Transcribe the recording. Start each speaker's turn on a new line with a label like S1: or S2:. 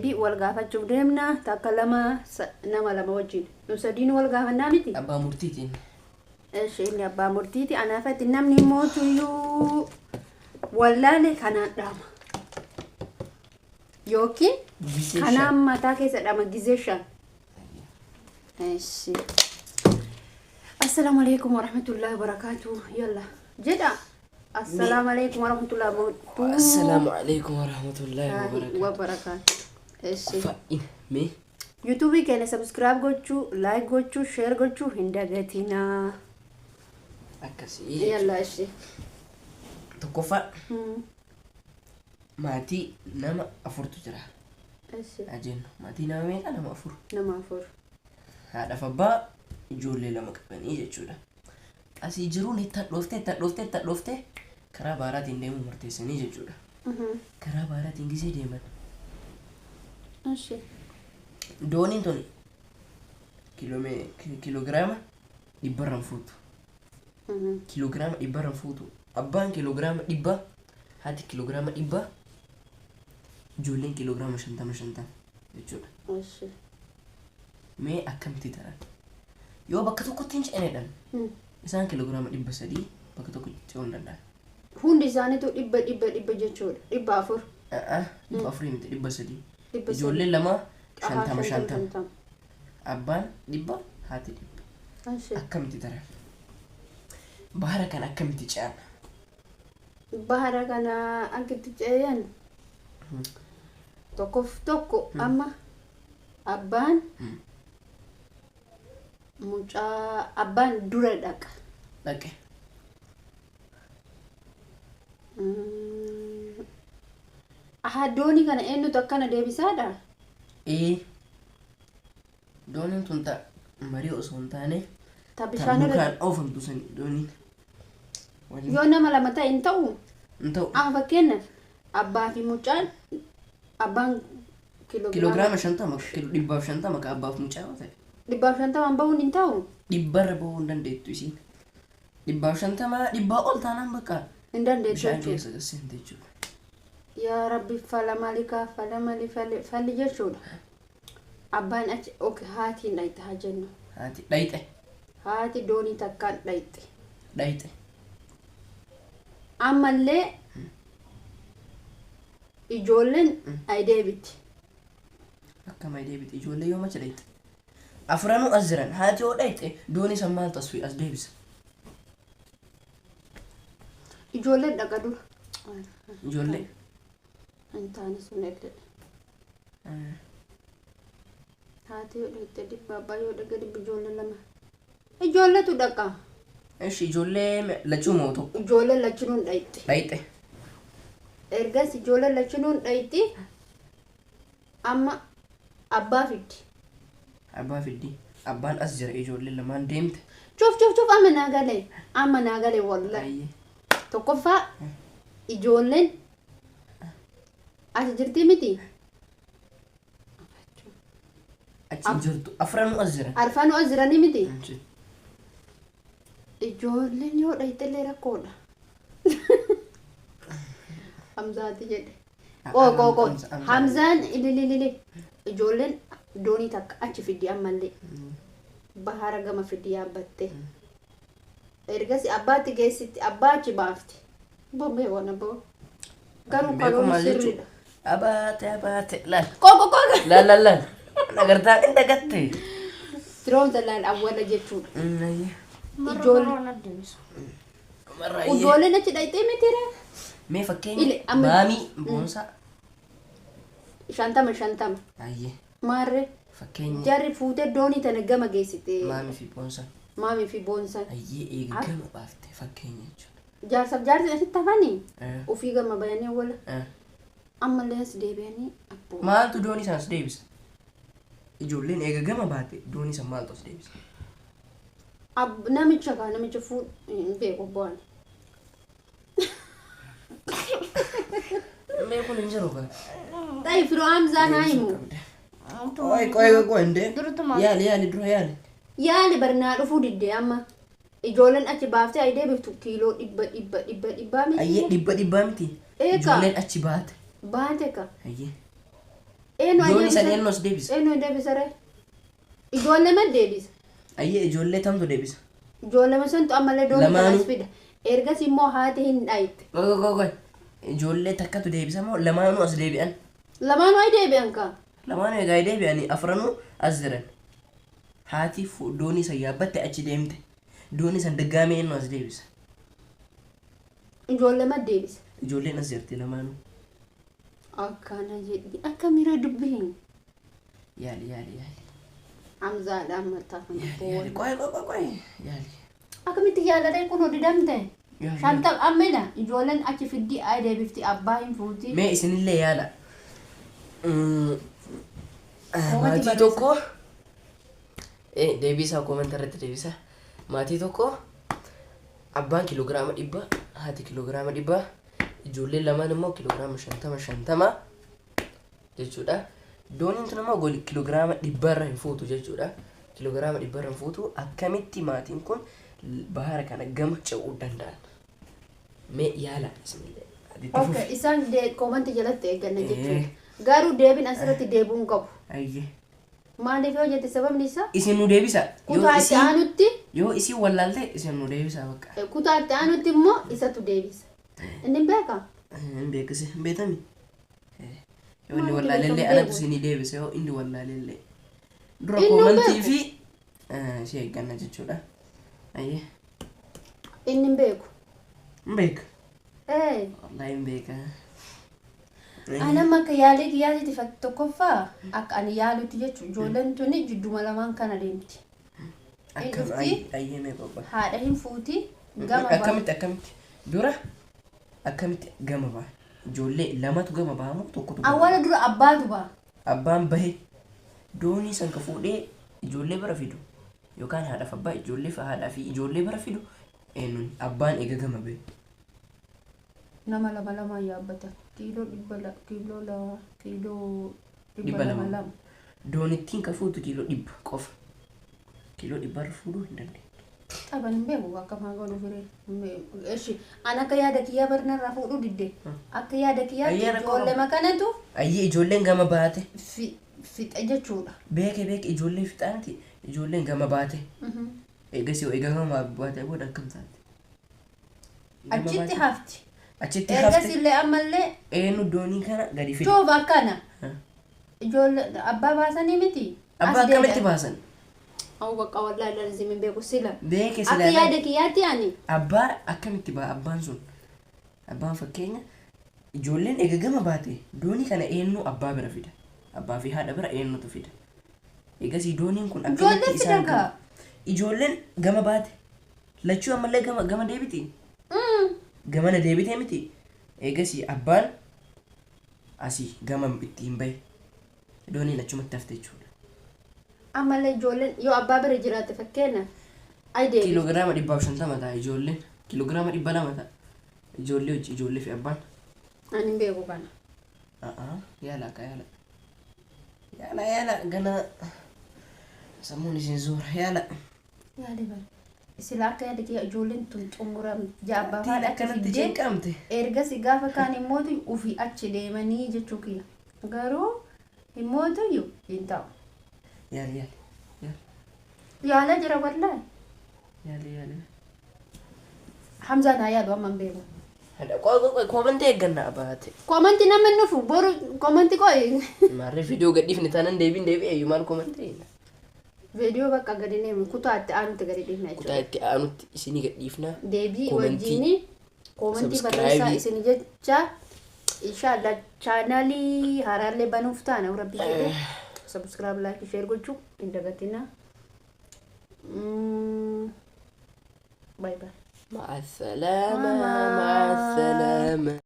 S1: Deebii wal gaafachuuf deemna. Takka lama nama lama wajjin. Nu sadiin wal gaafannaa miti?
S2: Abbaa murtiitiin.
S1: Eshi inni abbaa murtiiti. Anaafatti namni mootuyyuu wallaale kanaan dhaama. Yookiin
S2: Gisee
S1: kanaan
S2: shan.
S1: Mataa keessa dhama gizee shan. Eshi. Assalaamu alaikum warahmatullahi wabarakatuh. Yalla. Jedha. Assalaamu alaikum warahmatullahi wabarakatuh.
S2: Assalaamu alaikum warahmatullahi wabarakatuh.
S1: Wabarakatuh. Eshi.
S2: Fa'in mee.
S1: Yuutuubii keenya subscribe gochuu, like gochuu, share gochuu hin dagatinaa.
S2: Akkasii.
S1: Yalla eshi.
S2: Tokkoffaa, maatii nama afurtu jira.
S1: Eshi.
S2: Haa jennu, maatii nama meeqa? Nama afur.
S1: Nama afur.
S2: Haadhaaf abbaa ijoollee lama qabanii jechuudha. Asii jiruun itti hadhooftee itti hadhooftee itti hadhooftee karaa baaraatiin deemuu murteessanii jechuudha. Karaa baaraatiin gisee deeman.
S1: Eshi.
S2: Dooniin tun kiiloogiraama 100rraan fuutu. Kiiloogiraama 100rraan fuutu. Abbaan kiiloogiraama 100, haati kiiloogiraama 100, ijoolleen kiiloogiraama 50 50 jechuudha.
S1: Eshi.
S2: Mee akkamitti ta'an? Yoo bakka tokkotti hin ce'anidhaan isaan kiiloogiraama 300 bakka tokko ce'uu hin danda'an.
S1: Hundi isaaniitu 100 100 100 jechuudha. 400.
S2: 400 miti, 300.
S1: 300.
S2: Ijoolleen lama 50 50.
S1: 50.
S2: Abbaan 100, haati 100.
S1: Eshi.
S2: Akkamitti taran? Bahara kana akkamitti ce'an?
S1: Bahara kana akkitti ce'an tokkoof tokko amma abbaan mucaa abbaan dura dhaqa.
S2: Dhaqe.
S1: Aha, doonii kana eenyutu akkana deebisaadha?
S2: Ee. Dooniin tun ta'a marii osoo hin taane
S1: Ta
S2: ta
S1: bishaan irra
S2: mukaan oofamtu sani dooniin. Waliin
S1: yoo nama lama ta'e hin ta'u.
S2: Hin ta'u.
S1: Amma fakkeenyaaf abbaa fi mucaan abbaan kiiloogiraama
S2: Kiiloogiraama 50, kiiloo 150 ka abbaaf mucaa yoo ta'e.
S1: 150n bahuun hin ta'u.
S2: 100rra bahuu hin dandeettu isiin. 150, 100 ol taanaan bakka
S1: Hin dandeettu
S2: bishaan
S1: jechuudha.
S2: keessa seente jechuudha.
S1: Yaa Rabbi, fala mali kaa fala mali falli falli jechuudha. Abbaan achi, okay, haatiin dhayxe haa jennu.
S2: Haati dhayxe.
S1: Haati doonii takkaan dhayxe.
S2: Dhayxe.
S1: Ammallee ijoolleen ay deebiti.
S2: Akkam ay deebite? Ijoollee yoo macha dhayxe? Afranuu as jiran, haati yoo dhayxe doonii san maaltu as deebisa?
S1: Ijoolleen dhaqa dura.
S2: Ijoollee.
S1: Hin taane sun illee. Haati yoo dhayxe 100, abbaa yoo dhaqa 100, ijoollee lama. Ijoolletu dhaqa.
S2: Ishi, ijoollee lachuu moo tokko?
S1: Ijoolleen lachinuun dhayxe.
S2: Dhayxe.
S1: Ergas ijoolleen lachinuun dhayxi, amma abbaa fiddi.
S2: Abbaa fiddi. Abbaan as jira, ijoollee lamaan deemte.
S1: Cuuf cuuf cuuf, amma naa galee. Amma naa galee wallahi.
S2: Ayyee.
S1: Tokkoffaa ijoolleen as jirti miti.
S2: Achi hin jirtu. Afranuu as jiran.
S1: Arfanuu as jiranii miti.
S2: Achi.
S1: Ijoolleen yoo dhayxillee rakkoodha. Hamzaati jedhe. Qoo qoo qoo.
S2: Hamza.
S1: Hamzaan ilililili. Ijoolleen doonii takka achi fiddi ammallee. Bahara gama fiddi yaabbatte. Ergas abbaatti geessitti, abbaa achi baafti. Bombee wana boo. Garuu
S2: Beeku
S1: karoorri
S2: maal
S1: sirriidha.
S2: jechuudha? Abaate abaate laal.
S1: Qoo qoo qoo.
S2: Laal laal laal. Nagartaa hin dagatte.
S1: Firoomsa laal awwala jechuudha.
S2: Ayyee.
S1: Ijoollee.
S2: Marra ayyee.
S1: Ijoolleen achi dhayxee mitiire.
S2: Mee fakkeenya
S1: Ile, amma-
S2: maamii boonsaa.
S1: 50 50.
S2: Ayyee.
S1: Maarree.
S2: Fakkeenya
S1: Jarri fuutee doonii tana gama geessite.
S2: maamii fi boonsaa.
S1: Maamii fi boonsan.
S2: Ayyee, eega gama baafte fakkeenya jechuudha.
S1: Jaarsaaf jaarsi asitti hafanii.
S2: Eh.
S1: Ofii gama bayanii wala.
S2: Eh.
S1: Ammallee as deebi'anii abboo.
S2: Maaltu doonii sana as deebisa? Ijoolleen eega gama baate doonii sana maaltu as deebisa?
S1: Namicha kaa namicha fuudh hin beeku bu'aan.
S2: Beekuun hin jiru kaa.
S1: Xayi firoo Hamzaan haa himu.
S2: Qoy qoy qoy indee.
S3: Durutuma.
S2: Yaali yaali, dura yaali.
S1: Yaali barnaa dhufuu diddee amma. Ijoolleen achi baaftee ayi deebiftu kiiloo 100 100 100 100 miti.
S2: Ayyee, 100 100 miti.
S1: Eegaa.
S2: Ijoolleen achi baate.
S1: Baate ka.
S2: Ayyee.
S1: Eenyu
S2: Doonii san
S1: deebisa?
S2: eenyu as deebisa?
S1: Eenyu deebisa ree? Ijoollee ma deebisa?
S2: Ayyee, ijoollee tamtu deebisa?
S1: Ijoollee santu ammallee doonii kana
S2: Lamaanuu.
S1: as fida. Ergas immoo haati hin dhayite.
S2: Qoy qoy qoy. Ijoollee takkatu deebisa moo lamaanuu as deebi'an?
S1: Lamaanuu ay deebi'an kaa.
S2: Lamaanuu egaa deebi'anii afranuu as jiran. Haati doonii san yaabbatte achi deemte. Doonii san daggaamee eenyu as deebisa?
S1: Ijoollee ma deebisa?
S2: Ijoolleen as jirti lamaanuu.
S1: Akkana jedhi akka miira dubbiin.
S2: Yaali, yaali, yaali.
S1: Hamzaadhaan mataa kan
S2: Yaali, yaali. Qoy qoy qoy qoy. Yaali.
S1: Akkamitti yaaladee kun didamte?
S2: Yaali.
S1: Shantam ammina ijoolleen achi fiddii ay deebifti, abbaa hin fuuti.
S2: Mee isinillee yaala.
S1: Koomantii
S2: Maatii
S1: barreessa.
S2: tokko deebisaa, koomantii irratti deebisa. Maatii tokko, abbaan kiiloogiraama 100, haati kiiloogiraama 100, ijoolleen lamaan immoo kiiloogiraama 50 50 jechuudha. Dooniin tun immoo kiiloogiraama 100rra hin fuutu jechuudha. Kiiloogiraama 100rra hin fuutu. Akkamitti maatiin kun bahara kana gama ce'uu danda'an? Mee yaala isinillee. Ati itti
S1: Okay,
S2: fufi.
S1: isaan koomantii jalatti eegganna jechuudha. Garuu deebiin asirratti deebi'uu hin qabu.
S2: Ayyee.
S1: Maaliif yoo jette, sababni isaa
S2: Isin nu deebisa. Yoo
S1: kutaa itti aanutti
S2: Yoo isin wallaalte, isin nu deebisa bakka.
S1: Kutaa itti aanutti immoo isatu deebisa. Inni hin beekaa?
S2: Hin beekise, hin beekami. Yoo inni
S1: Maal
S2: wallaalellee
S1: beeku?
S2: anatu isinii deebisa yoo inni wallaalellee. Dura
S1: Inni hin
S2: koomantii
S1: beeku.
S2: fi ishee eegganna jechuudha. Ayyee.
S1: Inni hin beeku.
S2: Hin beeka.
S1: Ee.
S2: Wallaahi hin beeka.
S1: Anam akka yaalii kiyyaatitti tokkoffaa akka ani yaalutti jechuun ijoolleen tuni jidduma lamaan kana deemti. Hin
S2: Akkam
S1: dhufti.
S2: Ayyee, mee qophaa.
S1: Haadha hin fuuti gama ba'a.
S2: Akkamitti dura akkamitti gama ba'a? Ijoollee lamatu gama ba'a moo tokkotu gama ba'a?
S1: Awwaala dura abbaatu ba'a.
S2: Abbaan bahe doonii san ka fuudhee ijoollee bira fidu yookaan haadhaaf abbaa ijoollee fi haadhaa fi ijoollee bira fidu eenyuun, abbaan eega gama bahe?
S1: Nama lama lamaan yaabbatan. Kiiloo 100, kiiloo 2, kiiloo dhibba
S2: 200.
S1: lama lama.
S2: Doonittiin ka fuutu kiiloo 100 qofa. Kiiloo 100rra fuudhuu hin dandeenye.
S1: Taphan hin beeku akka maa godhu firee. Eshi an akka yaada kiyyaa barnarraa fuudhuu didde. Akka yaada kiyyaatti
S2: Ayyee, rakkoo
S1: ijoollee makanatu
S2: Ayyee, ijoolleen gama baate.
S1: Fixa jechuudha.
S2: Beeke, beeke, ijoollee fixaanti, ijoolleen gama baate. Eegas yoo eega gama baate booda akkam taate? Gama
S1: Achitti
S2: baate.
S1: hafti.
S2: Achitti
S1: Ergas
S2: hafte.
S1: illee ammallee
S2: Eenyu doonii kana gadi fide?
S1: Cuuf akkana. Ijoollee abbaa baasanii miti.
S2: Abbaa
S1: As
S2: akkamitti
S1: deebi'an.
S2: baasan?
S1: Au bakka wallaahi lazim hin beeku sila.
S2: Beeke
S1: Akka
S2: silaa.
S1: yaada kiyyaatti ani
S2: Abbaa akkamitti ba'a abbaan sun? Abbaan fakkeenya ijoolleen eega gama baate doonii kana eenyu abbaa bira fida? Abbaa fi haadha bira eenyutu fida? Eegasii dooniin kun akkamitti
S1: Ijoollee fida
S2: isaan
S1: kaa.
S2: Ijoolleen gama baate lachuu ammallee gama gama deebiti. Gamana deebitee miti. Eegasii abbaan asii gama ittiin bahe. Dooniin achumatti hafte jechuudha.
S1: Ammallee ijoolleen yoo abbaa bira jiraatte fakkeenya ay deebi.
S2: Kiiloogiraama 150 ta'a ijoolleen. Kiiloogiraama 200 ta'a. Ijoollee hojii ijoollee fi abbaan.
S1: Ani hin beeku kana.
S2: A'aa, yaala akka yaala. Yaala, yaala, gana sammuun isin zoora, yaala.
S1: Yaada bara. Sila akka yaada kiyya ijoolleen tun xumuram abbaa fi haadha achi
S2: Akkanatti
S1: fiddee
S2: cinqamte.
S1: Ergasii gaafa kaan immootu ofii achi deemanii jechuu kiyya. Garuu immootu hin ta'u.
S2: Yaali, yaali. Yaali.
S1: Yaalaa jira wallaahi.
S2: Yaali, yaali.
S1: Hamzaan haa yaadu, amma hin beeku.
S2: Qoy qoy qoy, koomantii eeggannaa baate.
S1: Koomantii nama hin dhufu boru koomantii qoy.
S2: Maarree, viidiyoo gadhiifne taanaan deebiin deebi'e iyyuu maal koomantii eegna?
S1: Viidiyoo bakka gadi neemu kutaa itti aanutti gadi dhiifna
S2: Kutaa
S1: jechuudha.
S2: itti aanutti isinii gadhiifna.
S1: Deebii
S2: Koomantii,
S1: wajjini koomantii
S2: subscribe.
S1: barreessaa isin jecha. Inshallah chaanaalii haaraallee banuuf taana, rabbi jedhe. Subscribe, like, share gochuu hin dagatina. Bye bye.
S2: مع السلامة، مع السلامة.